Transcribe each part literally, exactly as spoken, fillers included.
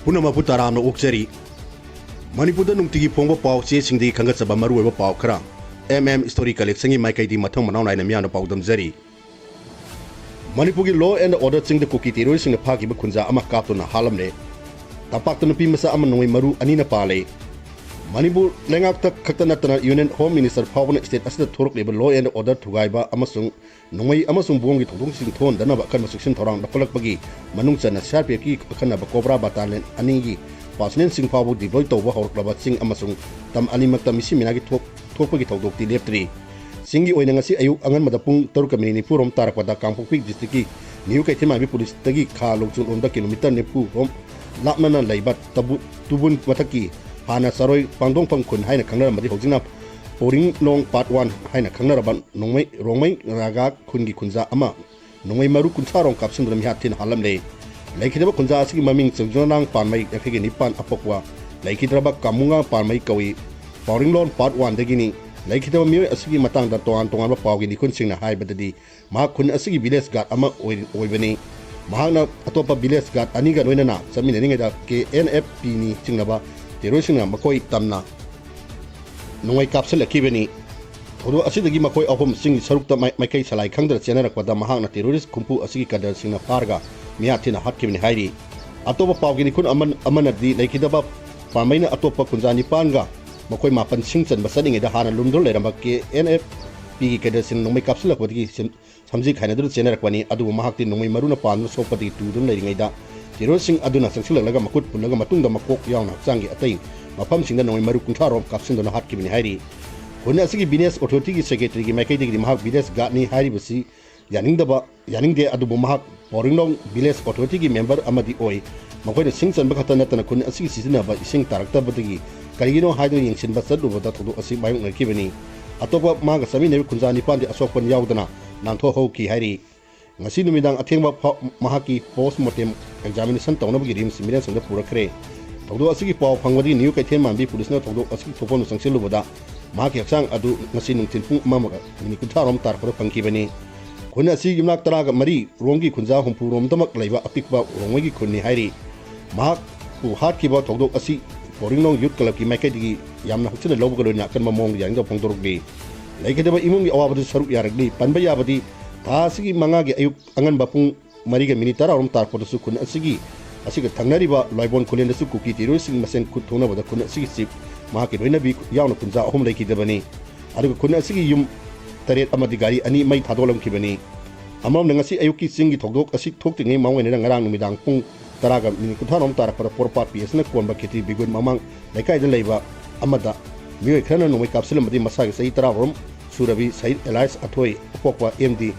ꯄꯨꯝꯅꯃꯛꯄꯨ ꯇꯔꯥꯝꯅ ꯑꯣꯛꯆꯔꯤ꯫ ꯃꯅꯤꯄꯨꯔꯗ ꯅꯨꯡꯇꯤꯒꯤ ꯐꯣꯡꯕ ꯄꯥꯎ ꯆꯦꯁꯤꯡꯗꯒꯤ ꯈꯟꯒꯠꯆꯕ ꯃꯔꯨꯑꯣꯏꯕ ꯄꯥꯎ ꯈꯔ꯫ M M Story Collectionꯒꯤ ꯃꯥꯏꯀꯩꯗꯒꯤ ꯃꯊꯪ ꯃꯅꯥꯎ ꯅꯥꯏꯅ ꯃꯤꯌꯥꯝꯅ ꯄꯥꯎꯗꯝꯖꯔꯤ꯫ ꯃꯅꯤꯄꯨꯔꯒꯤ law and order ꯆꯤꯡꯗ ꯀꯨꯀꯤ terroristꯁꯤꯡꯅ ꯐꯥꯈꯤꯕ ꯈꯨꯟꯖꯥ ꯑꯃ ꯀꯥꯞꯇꯨꯅ ꯍꯥꯠꯂꯝꯂꯦ꯫ ꯇꯝꯄꯥꯛꯇ ꯅꯨꯄꯤ ꯃꯆꯥ ꯑꯃ ꯅꯣꯡꯃꯩ ꯃꯔꯨ ꯑꯅꯤꯅ ꯄꯥꯜꯂꯦ꯫ ꯃꯅꯤꯄꯨꯔ ꯂꯩꯉꯥꯛꯇ ꯈꯛꯇ ꯅꯠꯇꯅ Union Home Minister ꯐꯥꯎꯕꯅ state ꯑꯁꯤꯗ ꯊꯣꯔꯛꯂꯤꯕ law and order ꯊꯨꯒꯥꯏꯕ ꯑꯃꯁꯨꯡ ꯅꯣꯡꯃꯩ ꯑꯃꯁꯨꯡ ꯕꯣꯝꯒꯤ ꯊꯧꯗꯣꯛꯁꯤꯡ ꯊꯣꯛꯍꯟꯗꯅꯕ ꯑꯀꯟꯕ ꯆꯦꯛꯁꯤꯟ ꯊꯧꯔꯥꯡ ꯂꯧꯈꯠꯂꯛꯄꯒꯤ ꯃꯅꯨꯡ ꯆꯟꯅ C R P Fꯀꯤ ꯑꯈꯟꯅꯕ Cobra Battalion ꯑꯅꯤꯒꯤ personnelꯁꯤꯡ ꯐꯥꯎꯕ deploy ꯇꯧꯕ ꯍꯧꯔꯛꯂꯕ ꯆꯤꯡ ꯑꯃꯁꯨꯡ ꯇꯝ ꯑꯅꯤꯃꯛꯇ ꯃꯤꯁꯤ ꯃꯤꯅꯥꯒꯤ ꯊꯣꯛ-, ꯊꯣꯛꯄꯒꯤ ꯊꯧꯗꯣꯛꯇꯤ ꯂꯦꯞꯇ꯭ꯔꯤ꯫ ꯆꯤꯡꯒꯤ ꯑꯣꯏꯅ ꯉꯁꯤ ꯑꯌꯨꯛ ꯑꯉꯟꯕꯗ ꯄꯨꯡ ꯇꯔꯨꯛꯀ minute ꯅꯤꯐꯨꯔꯣꯝ ꯇꯥꯔꯛꯄꯗ ꯀꯥꯡꯄꯣꯛꯄꯤ districtꯀꯤ New ꯀꯩꯊꯦꯜꯃꯥꯟꯕꯤ policeꯇꯒꯤ ꯈꯥ ꯂꯣꯡꯆꯨꯡ ꯂꯣꯝꯗ kilometre ꯅꯤꯐꯨꯔꯣꯝ ꯂꯥꯞꯅꯅ ꯂꯩꯕ ꯇꯕꯨ-, ꯇꯨꯕꯨꯟ ꯃꯊꯛꯀꯤ ꯍꯥꯟꯅ ꯆꯔꯣꯏ ꯄꯥꯡꯗꯣꯡꯐꯝ ꯈꯨꯟ ꯍꯥꯏꯅ ꯈꯪꯅꯔꯝꯕꯗꯤ ꯍꯧꯖꯤꯛꯅ ꯄꯣꯔꯤꯡꯂꯣꯡ Part One ꯍꯥꯏꯅ ꯈꯪꯅꯔꯕ ꯅꯣꯡꯃꯩ, ꯔꯣꯡꯃꯩ ꯅꯥꯒꯥ ꯈꯨꯟꯒꯤ ꯈꯨꯟꯖꯥ ꯑꯃ ꯅꯣꯡꯃꯩ ꯃꯔꯨ ꯀꯨꯟꯊ꯭ꯔꯥ ꯔꯣꯝ ꯀꯥꯞꯁꯤꯟꯗꯨꯅ ꯃꯤꯍꯥꯠ ꯊꯤꯅ ꯍꯥꯠꯂꯝꯂꯦ꯫ ꯂꯩꯈꯤꯗꯕ ꯈꯨꯟꯖꯥ ꯑꯁꯤꯒꯤ ꯃꯃꯤꯡ ꯆꯧꯖꯅꯥꯡ ꯄꯥꯟꯃꯩ, ꯌꯥꯡꯈꯩꯒ ꯅꯤꯄꯥꯟ, ꯑꯄꯣꯛꯄ ꯂꯩꯈꯤꯗ꯭ꯔꯕ ꯀꯥꯃꯨꯡꯉꯥ ꯄꯥꯟꯃꯩ ꯀꯧꯏ꯫ ꯄꯥꯎꯔꯤꯡꯂꯣꯟ Part Oneꯗꯒꯤꯅꯤ꯫ ꯂꯩꯈꯤꯗꯕ ꯃꯤꯑꯣꯏ ꯑꯁꯤꯒꯤ ꯃꯇꯥꯡꯗ ꯇꯣꯉꯥꯟ ꯇꯣꯉꯥꯟꯕ ꯄꯥꯎꯒꯤ ꯃꯤꯈꯨꯟꯁꯤꯡꯅ ꯍꯥꯏꯕꯗꯗꯤ, ꯃꯍꯥꯛ ꯈꯨꯟ ꯑꯁꯤꯒꯤ village guard ꯑꯃ ꯑꯣꯏ-, ꯑꯣꯏꯕꯅꯤ꯫ ꯃꯍꯥꯛꯅ ꯑꯇꯣꯞꯄ village guard ꯑꯅꯤꯒ ꯂꯣꯏꯅꯅ ꯆꯠꯃꯤꯟꯅꯔꯤꯉꯩꯗ K N F Pꯅꯤ ꯆꯤꯡꯅꯕ terroristꯁꯤꯡꯅ ꯃꯈꯣꯏ ꯇꯝꯅ ꯅꯣꯡꯃꯩ ꯀꯥꯞꯁꯤꯜꯂꯛꯈꯤꯕꯅꯤ꯫ ꯊꯧꯗꯣꯛ ꯑꯁꯤꯗꯒꯤ ꯃꯈꯣꯏ ꯑꯍꯨꯝ ꯆꯤꯡꯒꯤ ꯁꯔꯨꯛꯇ ꯃꯥꯏ-, ꯃꯥꯏꯀꯩ ꯁꯂꯥꯏ ꯈꯪꯗꯅ ꯆꯦꯟꯅꯔꯛꯄꯗ ꯃꯍꯥꯛꯅ terrorist ꯈꯨꯝꯄꯨ ꯑꯁꯤꯒꯤ cadreꯁꯤꯡꯅ ꯐꯥꯔꯒ ꯃꯤꯍꯥꯠ ꯊꯤꯅ ꯍꯥꯠꯈꯤꯕꯅꯤ ꯍꯥꯏꯔꯤ꯫ ꯑꯇꯣꯞꯄ ꯄꯥꯎꯒꯤ ꯃꯤꯈꯨꯟ ꯑꯃ-, ꯑꯃꯅꯗꯤ ꯂꯩꯈꯤꯗꯕ ꯄꯥꯝꯕꯩꯅ ꯑꯇꯣꯞꯄ ꯀꯨꯟꯖꯥ ꯅꯤꯄꯥꯟꯒ ꯃꯈꯣꯏ ꯃꯥꯄꯟ ꯁꯤꯡ ꯆꯟꯕ ꯆꯠꯂꯤꯉꯩꯗ ꯍꯥꯟꯅ ꯂꯨꯝꯗꯨꯅ ꯂꯩꯔꯝꯕ K N F Pꯒꯤ cadreꯁꯤꯡꯅ ꯅꯣꯡꯃꯩ ꯀꯥꯞꯁꯤꯜꯂꯛꯄꯗꯒꯤ ꯁꯦꯝ-, ꯁꯝꯖꯤ ꯈꯥꯏꯅꯗꯨꯅ ꯆꯦꯟꯅꯔꯛꯄꯅꯤ꯫ ꯑꯗꯨꯕꯨ ꯃꯍꯥꯛꯇꯤ ꯅꯣꯡꯃꯩ ꯃꯔꯨꯅ ꯄꯥꯟꯗꯨꯅ ꯁꯣꯛꯄꯗꯒꯤ ꯇꯨꯗꯨꯅ ꯂꯩꯔꯤꯉꯩꯗ terroristꯁꯤꯡ ꯑꯗꯨꯅ ꯆꯪꯁꯤꯜꯂꯛꯂꯒ ꯃꯈꯨꯠ ꯄꯨꯜꯂꯒ ꯃꯇꯨꯡꯗ ꯃꯀꯣꯛ ꯌꯥꯎꯅ ꯍꯛꯆꯥꯡꯒꯤ ꯑꯇꯩ ꯃꯐꯝꯁꯤꯡꯗ ꯅꯣꯡꯃꯩ ꯃꯔꯨ ꯀꯨꯟꯊ꯭ꯔꯥ ꯔꯣꯝ ꯀꯥꯞꯁꯤꯟꯗꯨꯅ ꯍꯥꯠꯈꯤꯕꯅꯤ ꯍꯥꯏꯔꯤ꯫ ꯈꯨꯟ ꯑꯁꯤꯒꯤ village authorityꯒꯤ secretaryꯒꯤ ꯃꯥꯏꯀꯩꯗꯒꯤꯗꯤ ꯃꯍꯥꯛ village guardꯅꯤ ꯍꯥꯏꯔꯤꯕꯁꯤ ꯌꯥꯅꯤꯡꯗꯕ, ꯌꯥꯅꯤꯡꯗꯦ, ꯑꯗꯨꯕꯨ ꯃꯍꯥꯛ ꯄꯥꯎꯔꯤꯡꯂꯣꯡ village authorityꯒꯤ member ꯑꯃꯗꯤ ꯑꯣꯏ꯫ ꯃꯈꯣꯏꯅ ꯁꯤꯡ ꯆꯟꯕ ꯈꯛꯇ ꯅꯠꯇꯅ ꯈꯨꯟ ꯑꯁꯤꯒꯤ ꯁꯤꯖꯤꯟꯅꯕ ꯏꯁꯤꯡ ꯇꯥꯔꯛꯇꯕꯗꯒꯤ ꯀꯔꯤꯒꯤꯅꯣ ꯍꯥꯏꯗꯨꯅ ꯌꯦꯡꯁꯤꯟꯕ ꯆꯠꯂꯨꯕꯗ ꯊꯧꯗꯣꯛ ꯑꯁꯤ ꯃꯥꯌꯣꯛꯅꯈꯤꯕꯅꯤ꯫ ꯑꯇꯣꯞꯄ ꯃꯥꯒ ꯆꯠꯃꯤꯟꯅꯔꯤꯕ ꯈꯨꯟꯖꯥ ꯅꯤꯄꯥꯟꯗꯤ ꯑꯁꯣꯛꯄ ꯌꯥꯎꯗꯅ ꯅꯥꯟꯊꯣꯛꯍꯧꯈꯤ ꯍꯥꯏꯔꯤ꯫ ꯉꯁꯤ ꯅꯨꯃꯤꯗꯥꯡ ꯑꯊꯦꯡꯕ ꯐꯥꯎ ꯃꯍꯥꯛꯀꯤ post mortem examination ꯇꯧꯅꯕꯒꯤ RIMS ꯃꯤꯔꯦꯟꯁꯪꯗ ꯄꯨꯔꯛꯈ꯭ꯔꯦ꯫ ꯊꯧꯗꯣꯛ ꯑꯁꯤꯒꯤ ꯄꯥꯎ ꯐꯪꯕꯗꯒꯤ ꯅ꯭ꯌꯨ ꯀꯩꯊꯦꯜ ꯃꯥꯟꯕꯤ ꯄꯨꯂꯤꯁꯅ ꯊꯧꯗꯣꯛ ꯑꯁꯤꯒꯤ ꯊꯣꯛꯐꯝꯗꯨ ꯆꯪꯁꯤꯜꯂꯨꯕꯗ ꯃꯍꯥꯛꯀꯤ ꯍꯛꯆꯥꯡ ꯑꯗꯨ ꯉꯁꯤ ꯅꯨꯡꯊꯤꯜ ꯄꯨꯡ ꯑꯃꯒ minute ꯀꯨꯟꯊ꯭ꯔꯥ ꯔꯣꯝ ꯇꯥꯔꯛꯄꯗ ꯐꯪꯈꯤꯕꯅꯤ꯫ ꯈꯨꯟ ꯑꯁꯤ ꯌꯨꯝꯅꯥꯛ ꯇꯔꯥꯒ ꯃꯔꯤ ꯔꯣꯝꯒꯤ ꯈꯨꯟꯖꯥ ꯍꯨꯝꯐꯨ ꯔꯣꯝꯗꯃꯛ ꯂꯩꯕ ꯑꯄꯤꯛꯄ ꯔꯣꯡꯃꯩꯒꯤ ꯈꯨꯟꯅꯤ ꯍꯥꯏꯔꯤ꯫ ꯃꯍꯥꯛ ꯍꯥꯠꯈꯤꯕ ꯊꯧꯗꯣꯛ ꯑꯁꯤ ꯄꯣꯔꯤꯡꯂꯣꯡ ꯌꯨꯠ ꯀ꯭ꯂꯕꯀꯤ ꯃꯥꯏꯀꯩꯗꯒꯤ ꯌꯥꯝꯅ ꯍꯛꯆꯤꯟꯅ ꯂꯧꯕꯒ ꯂꯣꯏꯅꯅ ꯑꯀꯟꯕ ꯃꯑꯣꯡꯗ ꯌꯥꯅꯤꯡꯗꯕ ꯐꯣꯡꯗꯣꯔꯛꯂꯤ꯫ ꯂꯩꯈꯤꯗꯕ ꯏꯃꯨꯡꯒꯤ ꯑꯋꯥꯕꯗ ꯁꯔꯨꯛ ꯌꯥꯔꯛꯂꯤ꯫ ꯄꯟꯕ ꯌꯥꯕꯗꯤ, ꯊꯥ ꯑꯁꯤꯒꯤ ꯃꯉꯥꯒꯤ ꯑꯌꯨꯛ ꯑꯉꯟꯕ ꯄꯨꯡ ꯃꯔꯤꯒ ꯃꯤꯅꯤꯠ ꯇꯔꯥꯔꯣꯝ ꯇꯥꯔꯛꯄꯗꯁꯨ ꯈꯨꯟ ꯑꯁꯤꯒꯤ, ꯑꯁꯤꯒ ꯊꯪꯅꯔꯤꯕ ꯂꯣꯏꯕꯣꯟ ꯈꯨꯂꯦꯟꯗꯁꯨ ꯀꯨꯀꯤ ꯇꯦꯔꯣꯔꯤꯁꯁꯤꯡ ꯃꯁꯦꯟ ꯈꯨꯠ ꯊꯣꯛꯅꯕꯗ ꯈꯨꯟ ꯑꯁꯤꯒꯤ ꯆꯤꯞ, ꯃꯍꯥꯛꯀꯤ ꯂꯣꯏꯅꯕꯤ ꯌꯥꯎꯅ ꯀꯨꯟꯖꯥ ꯑꯍꯨꯝ ꯂꯩꯈꯤꯗꯕꯅꯤ꯫ ꯑꯗꯨꯒ ꯈꯨꯟ ꯑꯁꯤꯒꯤ ꯌꯨꯝ ꯇꯔꯦꯠ ꯑꯃꯗꯤ ꯒꯥꯔꯤ ꯑꯅꯤ ꯃꯩ ꯊꯥꯗꯣꯛꯂꯝꯈꯤꯕꯅꯤ꯫ ꯑꯃꯔꯣꯝꯗ, ꯉꯁꯤ ꯑꯌꯨꯛꯀꯤ ꯆꯤꯡꯒꯤ ꯊꯧꯗꯣꯛ ꯑꯁꯤ ꯊꯣꯛꯇ꯭ꯔꯤꯉꯩ ꯃꯃꯥꯡ ꯑꯣꯏꯅ ꯉꯔꯥꯡ ꯅꯨꯃꯤꯗꯥꯡ ꯄꯨꯡ ꯇꯔꯥꯒ ꯃꯤꯅꯤꯠ ꯀꯨꯟꯊ꯭ꯔꯥꯔꯣꯝ ꯇꯥꯔꯛꯄꯗ ꯄꯣꯔꯣꯝꯄꯥꯠ ꯄꯤ ꯑꯦꯁꯅ ꯀꯣꯟꯕ ꯈꯦꯇꯤ ꯕꯤꯒꯨꯟ ꯃꯃꯥꯡ ꯂꯩꯀꯥꯏꯗ ꯂꯩꯕ ꯑꯃꯗ ꯃꯤꯑꯣꯏ ꯈꯔꯅ ꯅꯣꯡꯃꯩ ꯀꯥꯞꯁꯤꯜꯂꯝꯕꯗꯒꯤ ꯃꯁꯥꯒꯤ ꯆꯍꯤ ꯇꯔꯥꯔꯣꯝ ꯁꯨꯔꯕꯤ ꯁꯍꯤꯗ ꯑꯦꯂꯥꯏꯁ ꯑꯊꯣꯏ, ꯑꯄꯣꯛꯄ ꯑꯦꯝ ꯗꯤ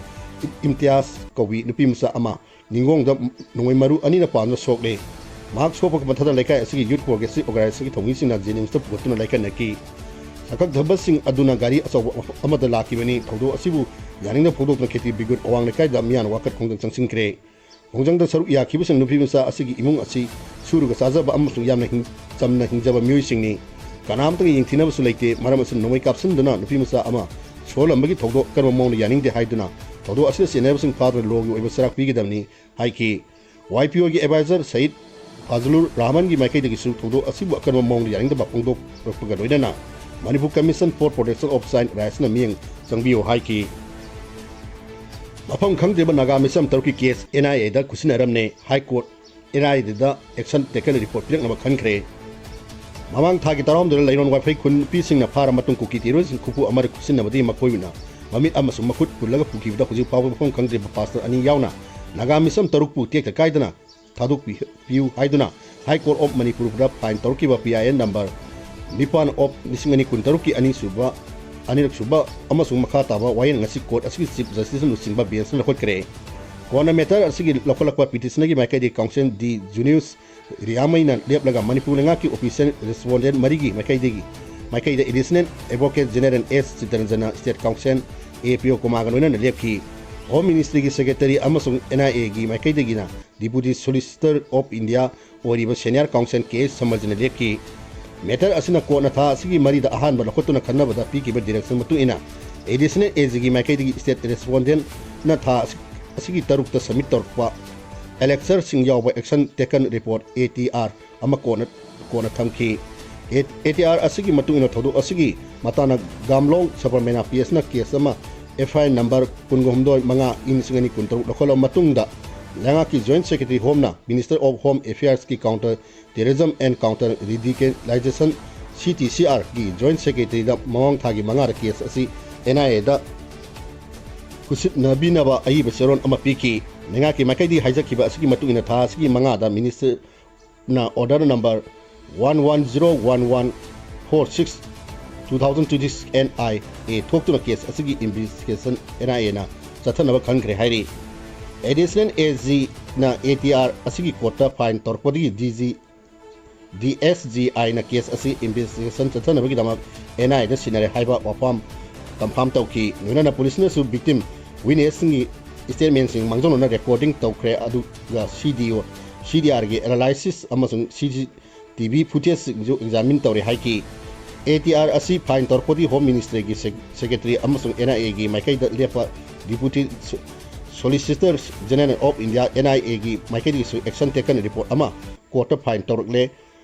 ꯏꯝꯇꯤꯌꯥꯖ ꯀꯧꯕꯤ ꯅꯨꯄꯤ ꯃꯆꯥ ꯑꯃ ꯅꯤꯡꯒꯣꯡꯗ ꯅꯣꯡꯃꯩ ꯃꯔꯨ ꯑꯅꯤꯅ ꯄꯥꯟꯗꯨꯅ ꯁꯣꯛꯂꯦ꯫ ꯃꯍꯥꯛ ꯁꯣꯛꯄꯒ ꯃꯊꯟꯇ ꯂꯩꯀꯥꯏ ꯑꯁꯤꯒꯤ ꯌꯨꯠ ꯀꯣꯔꯒꯦꯁꯀꯤ ꯑꯣꯔꯒꯅꯥꯏꯖꯦꯁꯟꯒꯤ ꯊꯧꯃꯤꯁꯤꯡꯅ ꯖꯦꯅꯤꯝꯁꯇ ꯄꯨꯈꯠꯇꯨꯅ ꯂꯥꯏꯀꯠꯅꯈꯤ꯫ ꯁꯛꯈꯪꯊꯕꯁꯤꯡ ꯑꯗꯨꯅ ꯒꯥꯔꯤ ꯑꯆꯧꯕ ꯑꯃꯗ ꯂꯥꯛꯈꯤꯕꯅꯤ꯫ ꯊꯧꯗꯣꯛ ꯑꯁꯤꯕꯨ ꯌꯥꯅꯤꯡꯗꯕ ꯐꯣꯡꯗꯣꯛꯇꯨꯅ ꯈꯦꯇꯤ ꯕꯤꯒꯨꯟ ꯑꯋꯥꯡ ꯂꯩꯀꯥꯏꯗ ꯃꯤꯌꯥꯝꯅ ꯋꯥꯀꯠ ꯈꯣꯡꯖꯪ ꯆꯪꯁꯤꯟꯈ꯭ꯔꯦ꯫ ꯈꯣꯡꯖꯪꯗ ꯁꯔꯨꯛ ꯌꯥꯈꯤꯕꯁꯤꯡ ꯅꯨꯄꯤ ꯃꯆꯥ ꯑꯁꯤꯒꯤ ꯏꯃꯨꯡ ꯑꯁꯤ ꯁꯨꯔꯒ ꯆꯥꯖꯕ ꯑꯃꯁꯨꯡ ꯌꯥꯝꯅ ꯍꯤꯡ-, ꯆꯝꯅ ꯍꯤꯡꯖꯕ ꯃꯤꯑꯣꯏꯁꯤꯡꯅꯤ꯫ ꯀꯅꯥꯝꯇꯒ ꯌꯦꯡꯊꯤꯅꯕꯁꯨ ꯂꯩꯇꯦ꯫ ꯃꯔꯝ ꯑꯁꯤꯅ ꯅꯣꯡꯃꯩ ꯀꯥꯞꯁꯤꯟꯗꯨꯅ ꯅꯨꯄꯤ ꯃꯆꯥ ꯑꯃ ꯁꯣꯛꯍꯜꯂꯝꯕꯒꯤ ꯊꯧꯗꯣꯛ ꯑꯀꯟꯕ ꯃꯑꯣꯡꯗ ꯌꯥꯅꯤꯡꯗꯦ ꯍꯥꯏꯗꯨꯅ ꯊꯧꯗꯣꯛ ꯑꯁꯤꯗ ꯆꯦꯟꯅꯔꯕꯁꯤꯡ ꯐꯥꯗꯨꯅ ꯂꯣꯒꯤ ꯑꯣꯏꯕ ꯆꯩꯔꯥꯛ ꯄꯤꯒꯗꯕꯅꯤ ꯍꯥꯏꯈꯤ꯫ ꯋꯥꯏ ꯄꯤ ꯑꯣꯒꯤ ꯑꯦꯗꯚꯥꯏꯖꯔ ꯁꯌꯤꯗ ꯐꯥꯖꯂꯨꯔ ꯔꯍꯃꯟꯒꯤ ꯃꯥꯏꯀꯩꯗꯒꯤꯁꯨ ꯊꯧꯗꯣꯛ ꯑꯁꯤꯕꯨ ꯑꯀꯟꯕ ꯃꯑꯣꯡꯗ ꯌꯥꯅꯤꯡꯗꯕ ꯐꯣꯡꯗꯣꯛꯂꯛꯄꯒ ꯂꯣꯏꯅꯅ Manipur Commission for Protection of Child Rightsꯅ ꯃꯤꯠꯌꯦꯡ ꯆꯪꯕꯤꯌꯨ ꯍꯥꯏꯈꯤ꯫ ꯃꯐꯝ ꯈꯪꯗ꯭ꯔꯤꯕ ꯅꯥꯒꯥ ꯃꯤꯆꯝ ꯇꯔꯨꯛꯀꯤ ꯀꯦꯁ ꯑꯦꯟ ꯑꯥꯏ ꯑꯦꯗ ꯈꯨꯠꯁꯤꯟꯅꯔꯝꯅꯦ꯫ ꯍꯥꯏ ꯀꯣꯔꯠ ꯑꯦꯟ ꯑꯥꯏ ꯑꯦꯗ ꯑꯦꯛꯁꯟ ꯇꯦꯀꯟ ꯔꯤꯄꯣꯔꯠ ꯄꯤꯔꯛꯅꯕ ꯈꯟꯈ꯭ꯔꯦ꯫ ꯃꯃꯥꯡ ꯊꯥꯒꯤ ꯇꯔꯥꯍꯨꯝꯗꯣꯏꯗ ꯂꯩꯔꯣꯟ ꯋꯥꯏꯐꯩ ꯈꯨꯟ ꯅꯨꯄꯤꯁꯤꯡꯅ ꯐꯥꯔ ꯃꯇꯨꯡ ꯀꯨꯀꯤ ꯇꯦꯔꯣꯔꯤꯁꯁꯤꯡ ꯈꯨꯐꯨ ꯑꯃꯗ ꯈꯨꯠꯁꯤꯟꯅꯕꯗꯒꯤ ꯃꯈꯣꯏꯅ ꯃꯃꯤꯠ ꯑꯃꯁꯨꯡ ꯃꯈꯨꯠ ꯄꯨꯜꯂꯒ ꯄꯨꯈꯤꯕꯗ ꯍꯧꯖꯤꯛ ꯐꯥꯎꯕ ꯃꯐꯝ ꯈꯪꯗ꯭ꯔꯤꯕ ꯄꯥꯁꯇꯔ ꯑꯅꯤ ꯌꯥꯎꯅ ꯅꯥꯒꯥ ꯃꯤꯆꯝ ꯇꯔꯨꯛꯄꯨ ꯇꯦꯛꯇ ꯀꯥꯏꯗꯅ ꯊꯥꯗꯣꯛꯄꯤꯌꯨ ꯍꯥꯏꯗꯨꯅ ꯍꯥꯏ ꯀꯣꯔꯠ ꯑꯣꯐ ꯃꯅꯤꯄꯨꯔꯗ ꯐꯥꯏꯟ ꯇꯧꯔꯛꯈꯤꯕ ꯄꯤ ꯑꯥꯏ ꯑꯦꯟ ꯅꯝꯕꯔ ꯅꯤꯄꯥꯟ ꯑꯣꯐ ꯂꯤꯁꯤꯡ ꯑꯅꯤ ꯀꯨꯟꯇꯔꯨꯛꯀꯤ ꯑꯅꯤꯁꯨꯕ, ꯑꯅꯤꯔꯛꯁꯨꯕ ꯑꯃꯁꯨꯡ ꯃꯈꯥ ꯇꯥꯕ ꯋꯥꯌꯦꯜ ꯉꯁꯤ ꯀꯣꯔꯠ ꯑꯁꯤꯒꯤ ꯆꯤꯐ ꯖꯁꯇꯤꯁꯅ ꯂꯨꯆꯤꯡꯕ ꯕꯦꯟꯁꯅ ꯂꯧꯈꯠꯈ꯭ꯔꯦ꯫ ꯀꯣꯟꯅ ꯃꯦꯇꯔ ꯑꯁꯤꯒꯤ ꯂꯧꯈꯠꯂꯛꯄ ꯄꯤꯇꯤꯁꯅꯔꯒꯤ ꯃꯥꯏꯀꯩꯗꯒꯤ ꯀꯥꯎꯟꯁꯤꯜ ꯗꯤ ꯖꯨꯅꯤꯌꯁ ꯔꯤꯌꯥꯃꯩꯅ ꯂꯦꯞꯂꯒ ꯃꯅꯤꯄꯨꯔ ꯂꯩꯉꯥꯛꯀꯤ ꯑꯣꯐꯤꯁꯤꯌꯦꯜ ꯔꯦꯁꯄꯣꯟꯗꯦꯟ ꯃꯔꯤꯒꯤ ꯃꯥꯏꯀꯩꯗꯒꯤ, ꯃꯥꯏꯀꯩꯗ ꯑꯦꯗꯤꯁꯅꯦꯜ ꯑꯦꯗꯚꯣꯀꯦꯠ ꯖꯦꯅꯦꯔꯦꯜ ꯑꯦꯁ ꯆꯤꯇꯔꯟꯖꯅ, ꯁ꯭ꯇꯦꯠ ꯀꯥꯎꯟꯁꯤꯜ ꯑꯦ ꯄ꯭ꯔꯤꯌꯣ ꯀꯨꯃꯥꯔꯒ ꯂꯣꯏꯅꯅ ꯂꯦꯞꯈꯤ꯫ ꯍꯣꯝ ꯃꯤꯅꯤꯁꯇ꯭ꯔꯤꯒꯤ ꯁꯦꯀ꯭ꯔꯦꯇꯔꯤ ꯑꯃꯁꯨꯡ ꯑꯦꯟ ꯑꯥꯏ ꯑꯦꯒꯤ ꯃꯥꯏꯀꯩꯗꯒꯤꯅ ꯗꯤꯄꯨꯇꯤ ꯁꯣꯂꯤꯁꯤꯇꯔ ꯑꯣꯐ ꯏꯟꯗꯤꯌꯥ ꯑꯣꯏꯔꯤꯕ ꯁꯦꯅꯤꯌꯔ ꯀꯥꯎꯟꯁꯤꯜ ꯀꯦ ꯑꯦꯁ ꯁꯃꯔꯖꯅ ꯂꯦꯞꯈꯤ꯫ ꯃꯦꯇꯔ ꯑꯁꯤꯅ ꯀꯣꯔꯠꯅ ꯊꯥ ꯑꯁꯤꯒꯤ ꯃꯔꯤꯗ ꯑꯍꯥꯟꯕ ꯂꯧꯈꯠꯇꯨꯅ ꯈꯟꯅꯕꯗ ꯄꯤꯈꯤꯕ ꯗꯤꯔꯦꯛꯁꯟ ꯃꯇꯨꯡ ꯏꯟꯅ ꯑꯦꯗꯤꯁꯅꯦꯜ ꯑꯦꯖꯤꯒꯤ ꯃꯥꯏꯀꯩꯗꯒꯤ ꯁ꯭ꯇꯦꯠ ꯔꯦꯁꯄꯣꯟꯗꯦꯟꯠꯅ ꯊꯥ ꯑꯁꯤ, ꯑꯁꯤꯒꯤ ꯇꯔꯨꯛꯇ ꯁꯕꯃꯤꯠ ꯇꯧꯔꯛꯄ ꯑꯦꯂꯦꯛꯁꯔꯁꯤꯡ ꯌꯥꯎꯕ action taken report, A T R, ꯑꯃ ꯀꯣꯟꯅ ꯀꯣꯟꯅ ꯊꯝꯈꯤ꯫ ꯑꯦ ꯇꯤ ꯑꯥꯔ ꯑꯁꯤꯒꯤ ꯃꯇꯨꯡ ꯏꯟꯅ ꯊꯧꯗꯣꯛ ꯑꯁꯤꯒꯤ ꯃꯇꯥꯡꯗ ꯒꯥꯝꯂꯣꯡ ꯁꯕꯔꯃꯦꯅꯥ ꯄꯤ ꯑꯦꯁꯅ ꯀꯦꯁ ꯑꯃ, ꯑꯦꯐ ꯑꯥꯏ ꯑꯥꯔ ꯅꯝꯕꯔ ꯀꯨꯟꯒ ꯍꯨꯝꯗꯣꯏ ꯃꯉꯥ ꯏꯪ ꯂꯤꯁꯤꯡ ꯑꯅꯤ ꯀꯨꯟꯇꯔꯨꯛ ꯂꯧꯈꯠꯂꯕ ꯃꯇꯨꯡꯗ, ꯂꯩꯉꯥꯛꯀꯤ Joint Secretary Home ꯅ Minister of Home Affairs ꯀꯤ Counter Terrorism and Counter Radicalization, C T C R ꯒꯤ Joint Secretary ꯗ ꯃꯃꯥꯡ ꯊꯥꯒꯤ ꯃꯉꯥꯗ ꯀꯦꯁ ꯑꯁꯤ ꯑꯦꯟ ꯑꯥꯏ ꯑꯦꯗ ꯈꯨꯠꯁꯤꯟꯅꯕꯤꯅꯕ ꯑꯏꯕ ꯆꯦꯔꯣꯜ ꯑꯃ ꯄꯤꯈꯤ꯫ ꯂꯩꯉꯥꯛꯀꯤ ꯃꯥꯏꯀꯩꯗꯒꯤ ꯍꯥꯏꯖꯈꯤꯕ ꯑꯁꯤꯒꯤ ꯃꯇꯨꯡ ꯏꯟꯅ, ꯊꯥ ꯑꯁꯤꯒꯤ ꯃꯉꯥꯗ Minister ꯅ order number one one zero one one four six two thousand twenty-six N I A ꯊꯣꯛꯇꯨꯅ ꯀꯦꯁ ꯑꯁꯤꯒꯤ investigation ꯑꯦꯟ ꯑꯥꯏ ꯑꯦꯅ ꯆꯠꯊꯅꯕ ꯈꯟꯈ꯭ꯔꯦ ꯍꯥꯏꯔꯤ꯫ Additional ꯑꯦ ꯖꯤ ꯅ ꯑꯦ ꯇꯤ ꯑꯥꯔ ꯑꯁꯤꯒꯤ ꯀꯣꯔꯠꯇ ꯐꯥꯏꯟ ꯇꯧꯔꯛꯄꯗꯒꯤ D G, D S G ꯑꯥꯏꯅ ꯀꯦꯁ ꯑꯁꯤ investigation ꯆꯠꯊꯅꯕꯒꯤꯗꯃꯛ ꯑꯦꯟ ꯑꯥꯏ ꯑꯦꯗ ꯁꯤꯟꯅꯔꯦ ꯍꯥꯏꯕ ꯋꯥꯐꯝ confirm ꯇꯧꯈꯤ꯫ ꯂꯣꯏꯅꯅ ꯄꯨꯂꯤꯁꯅꯁꯨ victim witnessꯁꯤꯡꯒꯤ statementꯁꯤꯡ ꯃꯥꯡꯖꯧꯅꯅ recording ꯇꯧꯈ꯭ꯔꯦ, ꯑꯗꯨꯒ ꯁꯤ ꯗꯤ ꯑꯣ, ꯁꯤ ꯗꯤ ꯑꯥꯔꯒꯤ analysis ꯑꯃꯁꯨꯡ ꯁꯤ ꯁꯤ ꯇꯤ ꯚꯤ footageꯁꯤꯡꯁꯨ examine ꯇꯧꯔꯦ ꯍꯥꯏꯈꯤ꯫ ꯑꯦ ꯇꯤ ꯑꯥꯔ ꯑꯁꯤ ꯐꯥꯏꯟ ꯇꯧꯔꯛꯄꯗꯤ Home Ministryꯒꯤ sec-, Secretary ꯑꯃꯁꯨꯡ ꯑꯦꯟ ꯑꯥꯏ ꯑꯦꯒꯤ ꯃꯥꯏꯀꯩꯗ ꯂꯦꯞꯄ Deputy So-, Solicitor General of India, N I ꯑꯦꯒꯤ ꯃꯥꯏꯀꯩꯗꯒꯤꯁꯨ action taken report ꯑꯃ ꯀꯣꯔꯠꯇ ꯐꯥꯏꯟ ꯇꯧꯔꯛꯂꯦ,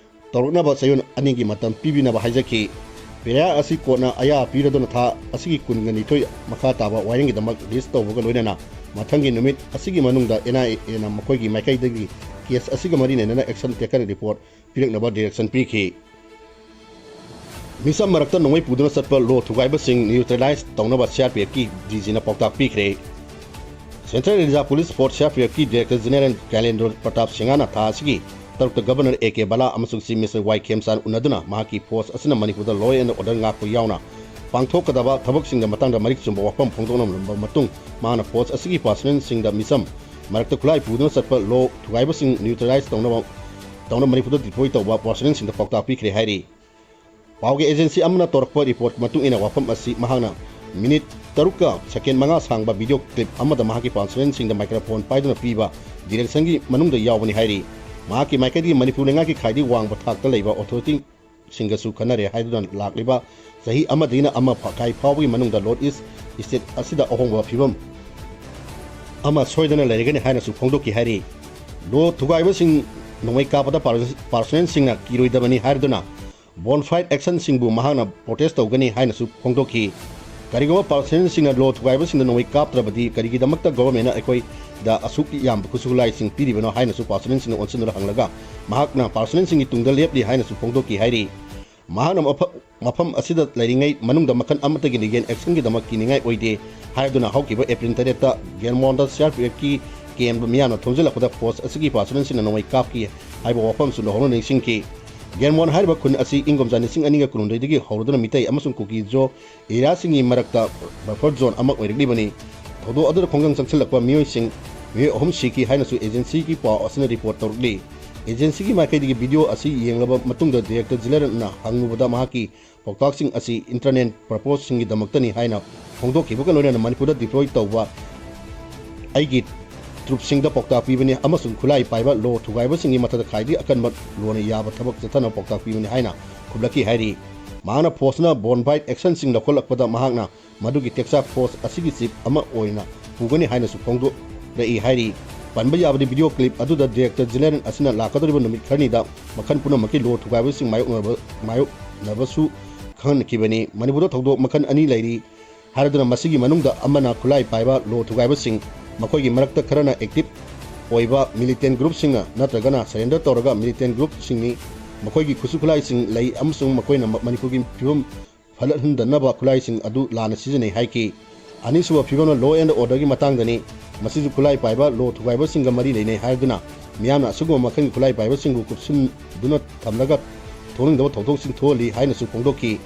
ꯇꯧꯔꯛꯅꯕ ꯆꯌꯣꯜ ꯑꯅꯤꯒꯤ ꯃꯇꯝ ꯄꯤꯕꯤꯅꯕ ꯍꯥꯏꯖꯈꯤ꯫ ꯐꯤꯔꯌꯥꯗ ꯑꯁꯤ ꯀꯣꯔꯠꯅ ꯑꯌꯥꯕ ꯄꯤꯔꯗꯨꯅ ꯊꯥ ꯑꯁꯤꯒꯤ ꯀꯨꯟꯒ ꯅꯤꯊꯣꯏ ꯃꯈꯥ ꯇꯥꯕ ꯋꯥꯌꯦꯜꯒꯤꯗꯃꯛ list ꯇꯧꯕꯒ ꯂꯣꯏꯅꯅ ꯃꯊꯪꯒꯤ ꯅꯨꯃꯤꯠ ꯑꯁꯤꯒꯤ ꯃꯅꯨꯡꯗ ꯑꯦꯟ ꯑꯥꯏ ꯑꯦꯅ ꯃꯈꯣꯏꯒꯤ ꯃꯥꯏꯀꯩꯗꯒꯤ ꯀꯦꯁ ꯑꯁꯤꯒ ꯃꯔꯤ ꯂꯩꯅꯅ action taken report ꯄꯤꯔꯛꯅꯕ direction ꯄꯤꯈꯤ꯫ ꯃꯤꯆꯝ ꯃꯔꯛꯇ ꯅꯣꯡꯃꯩ ꯄꯨꯗꯨꯅ ꯆꯠꯄ ꯂꯣ ꯊꯨꯒꯥꯏꯕꯁꯤꯡ neutralize ꯇꯧꯅꯕ ꯁꯤ ꯑꯥꯔ ꯄꯤ ꯑꯦꯐꯀꯤ ꯗꯤ ꯖꯤꯅ ꯄꯥꯎꯇꯥꯛ ꯄꯤꯈ꯭ꯔꯦ꯫ Central Reserve Police Force, C R P ꯑꯦꯐꯀꯤ Director General ꯀꯩꯂꯦꯟꯗ꯭ꯔꯣ ꯄ꯭ꯔꯇꯥꯞ ꯁꯤꯡꯍꯅ ꯊꯥ ꯑꯁꯤꯒꯤ ꯇꯔꯨꯛꯇ Governor ꯑꯦ ꯀꯦ ꯕꯂꯥ ꯑꯃꯁꯨꯡ Chief Minister ꯋꯥꯏ ꯈꯦꯝꯆꯥꯟ ꯎꯅꯗꯨꯅ ꯃꯍꯥꯛꯀꯤ force ꯑꯁꯤꯅ ꯃꯅꯤꯄꯨꯔꯗ law and order ꯉꯥꯛꯄ ꯌꯥꯎꯅ ꯄꯥꯡꯊꯣꯛꯀꯗꯕ ꯊꯕꯛꯁꯤꯡꯒꯤ ꯃꯇꯥꯡꯗ ꯃꯔꯤꯛ ꯆꯨꯝꯕ ꯋꯥꯐꯝ ꯐꯣꯡꯗꯣꯛꯂꯝꯂꯕ ꯃꯇꯨꯡ, ꯃꯍꯥꯛꯅ force ꯑꯁꯤꯒꯤ personalꯁꯤꯡꯗ ꯃꯤꯆꯝ ꯃꯔꯛꯇ ꯈꯨꯠꯂꯥꯏ ꯄꯨꯗꯨꯅ ꯆꯠꯄ ꯂꯣ ꯊꯨꯒꯥꯏꯕꯁꯤꯡ neutralize ꯇꯧꯅꯕ, ꯇꯧꯅꯕ ꯃꯅꯤꯄꯨꯔꯗ deploy ꯇꯧꯕ personalꯁꯤꯡꯗ ꯄꯥꯎꯇꯥꯛ ꯄꯤꯈ꯭ꯔꯦ ꯍꯥꯏꯔꯤ꯫ ꯄꯥꯎꯒꯤ agency ꯑꯃꯅ ꯇꯧꯔꯛꯄ report ꯃꯇꯨꯡ ꯏꯟꯅ, ꯋꯥꯐꯝ ꯑꯁꯤ ꯃꯍꯥꯛꯅ minute ꯇꯔꯨꯛꯀ second ꯃꯉꯥ ꯁꯥꯡꯕ video clip ꯑꯃꯗ ꯃꯍꯥꯛꯀꯤ personalꯁꯤꯡꯗ microphone ꯄꯥꯏꯗꯨꯅ ꯄꯤꯕ directionꯒꯤ ꯃꯅꯨꯡꯗ ꯌꯥꯎꯕꯅꯤ ꯍꯥꯏꯔꯤ꯫ ꯃꯍꯥꯛꯀꯤ ꯃꯥꯏꯀꯩꯗꯒꯤ ꯃꯅꯤꯄꯨꯔ ꯂꯩꯉꯥꯛꯀꯤ ꯈ꯭ꯋꯥꯏꯗꯒꯤ ꯋꯥꯡꯕ ꯊꯥꯛꯇ ꯂꯩꯕ authority ꯁꯤꯡꯒꯁꯨ ꯈꯟꯅꯔꯦ ꯍꯥꯏꯗꯨꯅ ꯂꯥꯛꯂꯤꯕ ꯆꯍꯤ ꯑꯃꯗꯒꯤꯅ ꯑꯃ ꯃꯈꯥꯏ ꯐꯥꯎꯕꯒꯤ ꯃꯅꯨꯡꯗ North East state ꯑꯁꯤꯗ ꯑꯍꯣꯡꯕ ꯐꯤꯕꯝ ꯑꯃ ꯁꯣꯏꯗꯅ ꯂꯩꯔꯒꯅꯤ ꯍꯥꯏꯅꯁꯨ ꯐꯣꯡꯗꯣꯛꯈꯤ ꯍꯥꯏꯔꯤ꯫ ꯂꯣ ꯊꯨꯒꯥꯏꯕꯁꯤꯡ ꯅꯣꯡꯃꯩ ꯀꯥꯞꯄꯗ personnelꯁꯤꯡꯅ ꯀꯤꯔꯣꯏꯗꯕꯅꯤ ꯍꯥꯏꯔꯗꯨꯅ bonfire actionꯁꯤꯡꯕꯨ ꯃꯍꯥꯛꯅ protest ꯇꯧꯒꯅꯤ ꯍꯥꯏꯅꯁꯨ ꯐꯣꯡꯗꯣꯛꯈꯤ꯫ ꯀꯔꯤꯒꯨꯝꯕ personnelꯁꯤꯡꯅ ꯂꯣ ꯊꯨꯒꯥꯏꯕꯁꯤꯡꯗ ꯅꯣꯡꯃꯩ ꯀꯥꯞꯇ꯭ꯔꯕꯗꯤ ꯀꯔꯤꯒꯤꯗꯃꯛꯇ governmentꯅ ꯑꯩꯈꯣꯏꯗ ꯑꯁꯨꯛ ꯌꯥꯝꯕ ꯈꯨꯠꯁꯨ ꯈꯨꯠꯂꯥꯏꯁꯤꯡ ꯄꯤꯔꯤꯕꯅꯣ ꯍꯥꯏꯅꯁꯨ personnelꯁꯤꯡꯅ ꯑꯣꯟꯁꯤꯟꯗꯨꯅ ꯍꯪꯂꯒ ꯃꯍꯥꯛꯅ personnelꯁꯤꯡꯒꯤ ꯇꯨꯡꯗ ꯂꯦꯞꯂꯤ ꯍꯥꯏꯅꯁꯨ ꯐꯣꯡꯗꯣꯛꯈꯤ ꯍꯥꯏꯔꯤ꯫ ꯃꯍꯥꯛꯅ ꯃꯐ-, ꯃꯐꯝ ꯑꯁꯤꯗ ꯂꯩꯔꯤꯉꯩ ꯃꯅꯨꯡꯗ ꯃꯈꯜ ꯑꯃꯠꯇꯒꯤ legal actionꯒꯤꯗꯃꯛ ꯀꯤꯅꯤꯡꯉꯥꯏ ꯑꯣꯏꯗꯦ ꯍꯥꯏꯗꯨꯅ ꯍꯧꯈꯤꯕ April ꯇꯔꯦꯠꯇ ꯒꯦꯜꯃꯣꯟꯗ CRPFꯀꯤ camp ꯃꯤꯌꯥꯝꯅ ꯊꯣꯝꯖꯤꯜꯂꯛꯄꯗ force ꯑꯁꯤꯒꯤ personnelꯁꯤꯡꯅ ꯅꯣꯡꯃꯩ ꯀꯥꯞꯈꯤ ꯍꯥꯏꯕ ꯋꯥꯐꯝꯁꯨ ꯅꯧꯍꯧꯅ ꯅꯤꯡꯁꯤꯡꯈꯤ꯫ ꯒꯦꯜꯃꯣꯟ ꯍꯥꯏꯔꯤꯕ ꯈꯨꯟ ꯑꯁꯤ ꯏꯪ ꯀꯨꯝꯖꯥ ꯂꯤꯁꯤꯡ ꯑꯅꯤꯒ ꯀꯨꯟꯍꯨꯝꯗꯣꯏꯗꯒꯤ ꯍꯧꯔꯗꯨꯅ ꯃꯤꯇꯩ ꯑꯃꯁꯨꯡ ꯀꯨꯀꯤ ꯖꯣ areaꯁꯤꯡꯒꯤ ꯃꯔꯛꯇ buffer zone ꯑꯃ ꯑꯣꯏꯔꯛꯂꯤꯕꯅꯤ꯫ ꯊꯧꯗꯣꯛ ꯑꯗꯨꯗ ꯈꯣꯡꯖꯪ ꯆꯪꯁꯤꯜꯂꯛꯄ ꯃꯤꯑꯣꯏꯁꯤꯡ, ꯃꯤꯑꯣꯏ ꯑꯍꯨꯝ ꯁꯤꯈꯤ ꯍꯥꯏꯅꯁꯨ agencyꯒꯤ ꯄꯥꯎ ꯑꯁꯤꯅ report ꯇꯧꯔꯛꯂꯤ꯫ Agencyꯒꯤ ꯃꯥꯏꯀꯩꯗꯒꯤ video ꯑꯁꯤ ꯌꯦꯡꯂꯕ ꯃꯇꯨꯡꯗ director generalꯅ ꯍꯪꯂꯨꯕꯗ ꯃꯍꯥꯛꯀꯤ ꯄꯥꯎꯇꯥꯛꯁꯤꯡ ꯑꯁꯤ internal purposeꯁꯤꯡꯒꯤꯗꯃꯛꯇꯅꯤ ꯍꯥꯏꯅ ꯐꯣꯡꯗꯣꯛꯈꯤꯕꯒ ꯂꯣꯏꯅꯅ ꯃꯅꯤꯄꯨꯔꯗ deploy ꯇꯧꯕ ꯑꯩꯒꯤ troopꯁꯤꯡꯗ ꯄꯥꯎꯇꯥꯛ ꯄꯤꯕꯅꯤ ꯑꯃꯁꯨꯡ ꯈꯨꯠꯂꯥꯏ ꯄꯥꯏꯕ ꯂꯣ ꯊꯨꯒꯥꯏꯕꯁꯤꯡꯒꯤ ꯃꯊꯛꯇ ꯈ꯭ꯋꯥꯏꯗꯒꯤ ꯑꯀꯟꯕ ꯂꯣꯅ ꯌꯥꯕ ꯊꯕꯛ ꯆꯠꯊꯅꯕ ꯄꯥꯎꯇꯥꯛ ꯄꯤꯕꯅꯤ ꯍꯥꯏꯅ ꯈꯨꯝꯂꯛꯈꯤ ꯍꯥꯏꯔꯤ꯫ ꯃꯍꯥꯛꯅ forceꯅ bonfire actionꯁꯤꯡ ꯂꯧꯈꯠꯂꯛꯄꯗ ꯃꯍꯥꯛꯅ ꯃꯗꯨꯒꯤ ꯇꯦꯛꯆꯥꯛ force ꯑꯁꯤꯒꯤ chief ꯑꯃ ꯑꯣꯏꯅ ꯄꯨꯒꯅꯤ ꯍꯥꯏꯅꯁꯨ ꯐꯣꯡꯗꯣꯔꯛꯏ ꯍꯥꯏꯔꯤ꯫ ꯄꯟꯕ ꯌꯥꯕꯗꯤ video clip ꯑꯗꯨꯗ director general ꯑꯁꯤꯅ ꯂꯥꯛꯀꯗꯧꯔꯤꯕ ꯅꯨꯃꯤꯠ ꯈꯔꯅꯤꯗ ꯃꯈꯜ ꯄꯨꯝꯅꯃꯛꯀꯤ ꯂꯣ ꯊꯨꯒꯥꯏꯕꯁꯤꯡ ꯃꯥꯌꯣꯛꯅꯕ-, ꯃꯥꯌꯣꯛꯅꯕꯁꯨ ꯈꯪꯍꯟꯈꯤꯕꯅꯤ꯫ ꯃꯅꯤꯄꯨꯔꯗ ꯊꯧꯗꯣꯛ ꯃꯈꯜ ꯑꯅꯤ ꯂꯩꯔꯤ ꯍꯥꯏꯔꯗꯨꯅ ꯃꯁꯤꯒꯤ ꯃꯅꯨꯡꯗ ꯑꯃꯅ ꯈꯨꯠꯂꯥꯏ ꯄꯥꯏꯕ ꯂꯣ ꯊꯨꯒꯥꯏꯕꯁꯤꯡ, ꯃꯈꯣꯏꯒꯤ ꯃꯔꯛꯇ ꯈꯔꯅ active ꯑꯣꯏꯕ militant groupꯁꯤꯡꯅ ꯅꯠꯇ꯭ꯔꯒꯅ surrender ꯇꯧꯔꯒ militant groupꯁꯤꯡꯅꯤ꯫ ꯃꯈꯣꯏꯒꯤ ꯈꯨꯠꯁꯨ ꯈꯨꯠꯂꯥꯏꯁꯤꯡ ꯂꯩ ꯑꯃꯁꯨꯡ ꯃꯈꯣꯏꯅ ꯃ-, ꯃꯅꯤꯄꯨꯔꯒꯤ ꯐꯤꯕꯝ ꯐꯒꯠꯍꯟꯗꯅꯕ ꯈꯨꯠꯂꯥꯏꯁꯤꯡ ꯑꯗꯨ ꯂꯥꯟꯅ ꯁꯤꯖꯤꯟꯅꯩ ꯍꯥꯏꯈꯤ꯫ ꯑꯅꯤꯁꯨꯕ ꯐꯤꯕꯝꯅ law and orderꯒꯤ ꯃꯇꯥꯡꯗꯅꯤ꯫ ꯃꯁꯤꯁꯨ ꯈꯨꯠꯂꯥꯏ ꯄꯥꯏꯕ ꯂꯣ ꯊꯨꯒꯥꯏꯕꯁꯤꯡꯒ ꯃꯔꯤ ꯂꯩꯅꯩ ꯍꯥꯏꯗꯨꯅ ꯃꯤꯌꯥꯝꯅ ꯑꯁꯤꯒꯨꯝꯕ ꯃꯈꯜꯒꯤ ꯈꯨꯠꯂꯥꯏ ꯄꯥꯏꯕꯁꯤꯡꯕꯨ ꯀꯨꯞꯁꯤꯟꯗꯨꯅ ꯊꯝꯂꯒ ꯊꯣꯛꯅꯤꯡꯗꯕ ꯊꯧꯗꯣꯛꯁꯤꯡ ꯊꯣꯛꯍꯜꯂꯤ ꯍꯥꯏꯅꯁꯨ ꯐꯣꯡꯗꯣꯛꯈꯤ꯫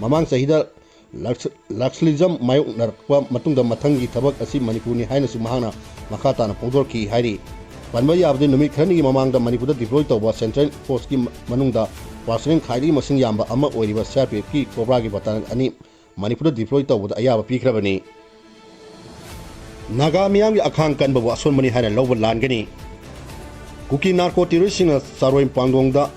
ꯃꯃꯥꯡ ꯆꯍꯤꯗ ꯂꯛꯁ-, ꯂꯛꯁꯂꯤꯖꯝ ꯃꯥꯌꯣꯛꯅꯔꯛꯄ ꯃꯇꯨꯡꯗ ꯃꯊꯪꯒꯤ ꯊꯕꯛ ꯑꯁꯤ ꯃꯅꯤꯄꯨꯔꯅꯤ ꯍꯥꯏꯅꯁꯨ ꯃꯍꯥꯛꯅ ꯃꯈꯥ ꯇꯥꯅ ꯐꯣꯡꯗꯣꯔꯛꯈꯤ ꯍꯥꯏꯔꯤ꯫ ꯄꯟꯕ ꯌꯥꯕꯗꯤ ꯅꯨꯃꯤꯠ ꯈꯔꯅꯤꯒꯤ ꯃꯃꯥꯡꯗ ꯃꯅꯤꯄꯨꯔꯗ deploy ꯇꯧꯕ central forceꯀꯤ ꯃ-, ꯃꯅꯨꯡꯗ personnel ꯈ꯭ꯋꯥꯏꯗꯒꯤ ꯃꯁꯤꯡ ꯌꯥꯝꯕ ꯑꯃ ꯑꯣꯏꯔꯤꯕ CRPFꯀꯤ COBRAꯒꯤ battalion ꯑꯅꯤ ꯃꯅꯤꯄꯨꯔꯗ deploy ꯇꯧꯕꯗ ꯑꯌꯥꯕ ꯄꯤꯈ꯭ꯔꯕꯅꯤ꯫ ꯅꯥꯒꯥ ꯃꯤꯌꯥꯝꯒꯤ ꯑꯈꯥꯡ ꯀꯟꯕꯕꯨ ꯑꯁꯣꯟꯕꯅꯤ ꯍꯥꯏꯅ ꯂꯧꯕ ꯂꯥꯟꯒꯅꯤ꯫ ꯀꯨꯀꯤ narco terroristꯁꯤꯡꯅ ꯆꯥꯔꯣꯏ ꯄꯥꯡꯗꯣꯡꯗ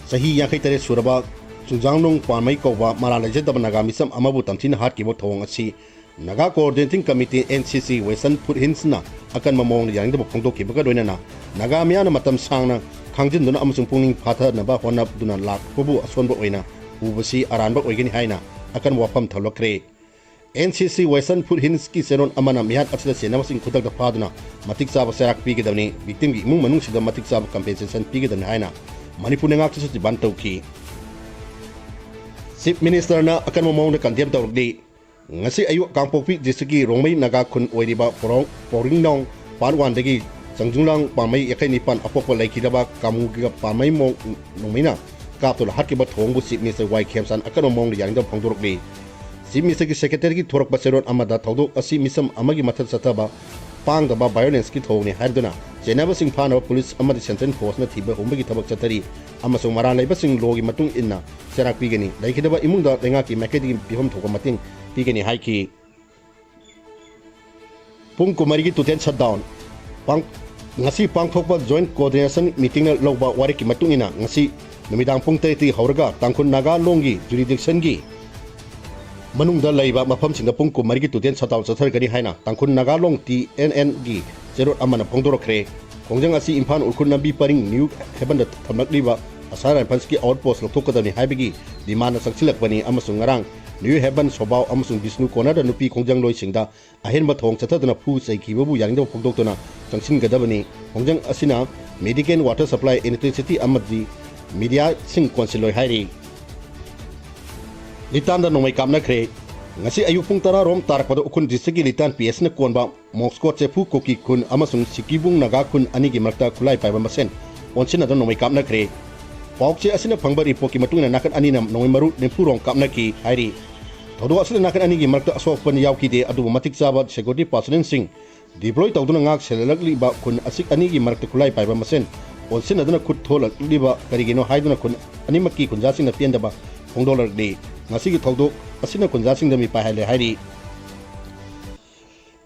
ꯆꯍꯤ ꯌꯥꯡꯈꯩ ꯇꯔꯦꯠ ꯁꯨꯔꯕ ꯆꯨꯡꯖꯥꯡꯂꯣꯡ ꯄꯥꯟꯃꯩ ꯀꯧꯕ ꯃꯔꯥꯜ ꯂꯩꯖꯗꯕ ꯅꯥꯒꯥ ꯃꯤꯆꯝ ꯑꯃꯕꯨ ꯇꯝꯊꯤꯅ ꯍꯥꯠꯈꯤꯕ ꯊꯧꯑꯣꯡ ꯑꯁꯤ Naga Coordinating Committee, NCC, Western Foothillsꯅ ꯑꯀꯟꯕ ꯃꯑꯣꯡꯗ ꯌꯥꯅꯤꯡꯗꯕ ꯐꯣꯡꯗꯣꯛꯈꯤꯕꯒ ꯂꯣꯏꯅꯅ ꯅꯥꯒꯥ ꯃꯤꯌꯥꯝꯅ ꯃꯇꯝ ꯁꯥꯡꯅ ꯈꯥꯡꯖꯤꯟꯗꯨꯅ ꯑꯃꯁꯨꯡ ꯄꯨꯛꯅꯤꯡ ꯐꯥꯊꯅꯕ ꯍꯣꯠꯅꯗꯨꯅ ꯂꯥꯛꯄꯕꯨ ꯑꯁꯣꯟꯕ ꯑꯣꯏꯅ ꯎꯕꯁꯤ ꯑꯔꯥꯟꯕ ꯑꯣꯏꯒꯅꯤ ꯍꯥꯏꯅ ꯑꯀꯟꯕ ꯋꯥꯐꯝ ꯊꯝꯂꯛꯈ꯭ꯔꯦ꯫ ꯑꯦꯟ ꯁꯤ ꯁꯤ Western Foothill Hillsꯀꯤ ꯆꯦꯔꯣꯜ ꯑꯃꯅ ꯃꯤꯍꯥꯠ ꯑꯁꯤꯗ ꯆꯦꯟꯅꯕꯁꯤꯡ ꯈꯨꯗꯛꯇ ꯐꯥꯗꯨꯅ ꯃꯇꯤꯛ ꯆꯥꯕ ꯆꯩꯔꯥꯛ ꯄꯤꯒꯗꯕꯅꯤ, victimꯒꯤ ꯏꯃꯨꯡ ꯃꯅꯨꯡꯁꯤꯡꯗ ꯃꯇꯤꯛ ꯆꯥꯕ compensation ꯄꯤꯒꯗꯕꯅꯤ ꯍꯥꯏꯅ ꯃꯅꯤꯄꯨꯔ ꯂꯩꯉꯥꯛꯇꯁꯨ ꯗꯤꯃꯥꯟ ꯇꯧꯈꯤ꯫ Chief Ministerꯅ ꯑꯀꯟꯕ ꯃꯑꯣꯡꯗ condemn ꯇꯧꯔꯛꯂꯤ꯫ ꯉꯁꯤ ꯑꯌꯨꯛ ꯀꯥꯡꯄꯣꯛꯄꯤ districtꯀꯤ ꯔꯣꯡꯃꯩ ꯅꯥꯒꯥ ꯈꯨꯟ ꯑꯣꯏꯔꯤꯕ ꯄꯣꯔꯣꯡ-, ꯄꯣꯔꯤꯡꯅꯣꯡ part oneꯗꯒꯤ ꯆꯪꯖꯨꯡꯂꯥꯡ ꯄꯥꯝꯃꯩ ꯌꯥꯡꯈꯩ ꯅꯤꯄꯥꯟ ꯑꯄꯣꯛꯄ ꯂꯩꯈꯤꯗꯕ ꯀꯥꯃꯨꯒꯤꯒ ꯄꯥꯝꯃꯩ ꯃꯣꯡ ꯅꯣꯡꯃꯩꯅ ꯀꯥꯞꯇꯨꯅ ꯍꯥꯠꯈꯤꯕ ꯊꯧꯑꯣꯡꯕꯨ Chief Minister ꯋꯥꯏ ꯈꯦꯝꯆꯥꯟ ꯑꯀꯟꯕ ꯃꯑꯣꯡꯗ ꯌꯥꯅꯤꯡꯗꯕ ꯐꯣꯡꯗꯣꯔꯛꯂꯤ꯫ Chief Ministerꯒꯤ secretaryꯒꯤ ꯊꯣꯔꯛꯄ ꯆꯦꯔꯣꯜ ꯑꯃꯗ ꯊꯧꯗꯣꯛ ꯑꯁꯤ ꯃꯤꯆꯝ ꯑꯃꯒꯤ ꯃꯊꯛ ꯆꯠꯊꯕ ꯄꯥꯡꯗꯕ violenceꯀꯤ ꯊꯧꯑꯣꯡꯅꯤ ꯍꯥꯏꯗꯨꯅ ꯆꯦꯟꯅꯕꯁꯤꯡ ꯐꯥꯅꯕ police ꯑꯃꯗꯤ central forceꯅ ꯊꯤꯕ ꯍꯨꯝꯕꯒꯤ ꯊꯕꯛ ꯆꯠꯊꯔꯤ ꯑꯃꯁꯨꯡ ꯃꯔꯥꯜ ꯂꯩꯕꯁꯤꯡ lawꯒꯤ ꯃꯇꯨꯡ ꯏꯟꯅ ꯆꯩꯔꯥꯛ ꯄꯤꯒꯅꯤ꯫ ꯂꯩꯈꯤꯗꯕ ꯏꯃꯨꯡꯗ ꯂꯩꯉꯥꯛꯀꯤ ꯃꯥꯏꯀꯩꯗꯒꯤ ꯄꯤꯐꯝ ꯊꯣꯛꯄ ꯃꯇꯦꯡ ꯄꯤꯒꯅꯤ ꯍꯥꯏꯈꯤ꯫ ꯄꯨꯡ ꯀꯨꯟꯃꯔꯤꯒꯤ total shutdown꯫ ꯄꯥꯡ-, ꯉꯁꯤ ꯄꯥꯡꯊꯣꯛꯄ joint coordination meetingꯅ ꯂꯧꯕ ꯋꯥꯔꯦꯞꯀꯤ ꯃꯇꯨꯡ ꯏꯟꯅ ꯉꯁꯤ ꯅꯨꯃꯤꯗꯥꯡ ꯄꯨꯡ ꯇꯔꯦꯠꯇꯒꯤ ꯍꯧꯔꯒ ꯇꯥꯡꯈꯨꯜ ꯅꯥꯒꯥ ꯂꯣꯡꯒꯤ jurisdictionꯒꯤ ꯃꯅꯨꯡꯗ ꯂꯩꯕ ꯃꯐꯝꯁꯤꯡꯗ ꯄꯨꯡ ꯀꯨꯟꯃꯔꯤꯒꯤ total shutdown ꯆꯠꯊꯔꯒꯅꯤ ꯍꯥꯏꯅ ꯇꯥꯡꯈꯨꯜ ꯅꯥꯒꯥ ꯂꯣꯡ T N Nꯒꯤ ꯆꯦꯔꯣꯜ ꯑꯃꯅ ꯐꯣꯡꯗꯣꯔꯛꯈ꯭ꯔꯦ꯫ ꯈꯣꯡꯖꯪ ꯑꯁꯤ ꯏꯝꯐꯥꯜ ꯎꯈ꯭ꯔꯨꯜ ꯂꯝꯕꯤ ꯄꯔꯤꯡ New Havenꯗ ꯊꯝꯂꯛꯂꯤꯕ Assam Riflesꯀꯤ outpost ꯂꯧꯊꯣꯛꯀꯗꯕꯅꯤ ꯍꯥꯏꯕꯒꯤ demandꯅ ꯆꯪꯁꯤꯜꯂꯛꯄꯅꯤ ꯑꯃꯁꯨꯡ ꯉꯔꯥꯡ New Haven, ꯁꯣꯕꯥꯎ ꯑꯃꯁꯨꯡ ꯕꯤꯁꯅꯨ cornerꯗ ꯅꯨꯄꯤ ꯈꯣꯡꯖꯪꯂꯣꯏꯁꯤꯡꯗ ꯑꯍꯦꯟꯕ ꯊꯧꯑꯣꯡ ꯆꯠꯊꯗꯨꯅ ꯐꯨ ꯆꯩꯈꯤꯕꯕꯨ ꯌꯥꯅꯤꯡꯗꯕ ꯐꯣꯡꯗꯣꯛꯇꯨꯅ ꯆꯪꯁꯤꯟꯒꯗꯕꯅꯤ꯫ ꯈꯣꯡꯖꯪ ꯑꯁꯤꯅ medical, water supply, electricity ꯑꯃꯗꯤ mediaꯁꯤꯡ ꯀꯣꯟꯁꯤꯜꯂꯣꯏ ꯍꯥꯏꯔꯤ꯫ ꯂꯤꯇꯥꯟꯗ ꯅꯣꯡꯃꯩ ꯀꯥꯞꯅꯈ꯭ꯔꯦ꯫ ꯉꯁꯤ ꯑꯌꯨꯛ ꯄꯨꯡ ꯇꯔꯥ ꯔꯣꯝ ꯇꯥꯔꯛꯄꯗ ꯎꯈ꯭ꯔꯨꯜ districtꯀꯤ ꯂꯤꯇꯥꯟ P Sꯅ ꯀꯣꯟꯕ ꯃꯣꯛꯁꯀꯣꯠ ꯆꯦꯐꯨ ꯀꯨꯀꯤ ꯈꯨꯟ ꯑꯃꯁꯨꯡ ꯁꯤꯀꯤꯕꯨꯡ ꯅꯥꯒꯥ ꯈꯨꯟ ꯑꯅꯤꯒꯤ ꯃꯔꯛꯇ ꯈꯨꯠꯂꯥꯏ ꯄꯥꯏꯕ ꯃꯁꯦꯟ ꯑꯣꯟꯁꯤꯟꯅꯗꯨꯅ ꯅꯣꯡꯃꯩ ꯀꯥꯞꯅꯈ꯭ꯔꯦ꯫ ꯄꯥꯎꯆꯦ ꯑꯁꯤꯅ ꯐꯪꯕ reportꯀꯤ ꯃꯇꯨꯡ ꯏꯟꯅ ꯅꯥꯀꯟ ꯑꯅꯤꯅ ꯅꯣꯡꯃꯩ ꯃꯔꯨ ꯅꯤꯐꯨ ꯔꯣꯝ ꯀꯥꯞꯅꯈꯤ ꯍꯥꯏꯔꯤ꯫ ꯊꯧꯗꯣꯛ ꯑꯁꯤꯗ ꯅꯥꯀꯟ ꯑꯅꯤꯒꯤ ꯃꯔꯛꯇ ꯑꯁꯣꯛ ꯑꯄꯟ ꯌꯥꯎꯈꯤꯗꯦ, ꯑꯗꯨꯕꯨ ꯃꯇꯤꯛ ꯆꯥꯕ security personnelꯁꯤꯡ deploy ꯇꯧꯗꯨꯅ ꯉꯥꯛ ꯁꯦꯜꯂꯛꯂꯤꯕ ꯈꯨꯟ ꯑꯁꯤ ꯑꯅꯤꯒꯤ ꯃꯔꯛꯇ ꯈꯨꯠꯂꯥꯏ ꯄꯥꯏꯕ ꯃꯁꯦꯟ ꯑꯣꯟꯁꯤꯟꯅꯗꯨꯅ ꯈꯨꯠ ꯊꯣꯛꯂꯛꯂꯤꯕ ꯀꯔꯤꯒꯤꯅꯣ ꯍꯥꯏꯗꯨꯅ ꯈꯨꯟ ꯑꯅꯤꯃꯛꯀꯤ ꯈꯨꯟꯖꯥꯁꯤꯡꯅ ꯄꯦꯟꯗꯕ ꯐꯣꯡꯗꯣꯛꯂꯛꯂꯤ꯫ ꯉꯁꯤꯒꯤ ꯊꯧꯗꯣꯛ ꯑꯁꯤꯅ ꯈꯨꯟꯖꯥꯁꯤꯡꯗ ꯃꯤꯄꯥꯏꯍꯜꯂꯦ ꯍꯥꯏꯔꯤ꯫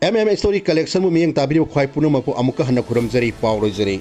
M M Story Collectionꯕꯨ ꯃꯤꯠꯌꯦꯡ ꯇꯥꯕꯤꯔꯤꯕ ꯈ꯭ꯋꯥꯏ ꯄꯨꯝꯅꯃꯛꯄꯨ ꯑꯃꯨꯛꯀ ꯍꯟꯅ ꯈꯨꯔꯨꯝꯖꯔꯤ, ꯄꯥꯎ ꯂꯣꯏꯖꯔꯤ꯫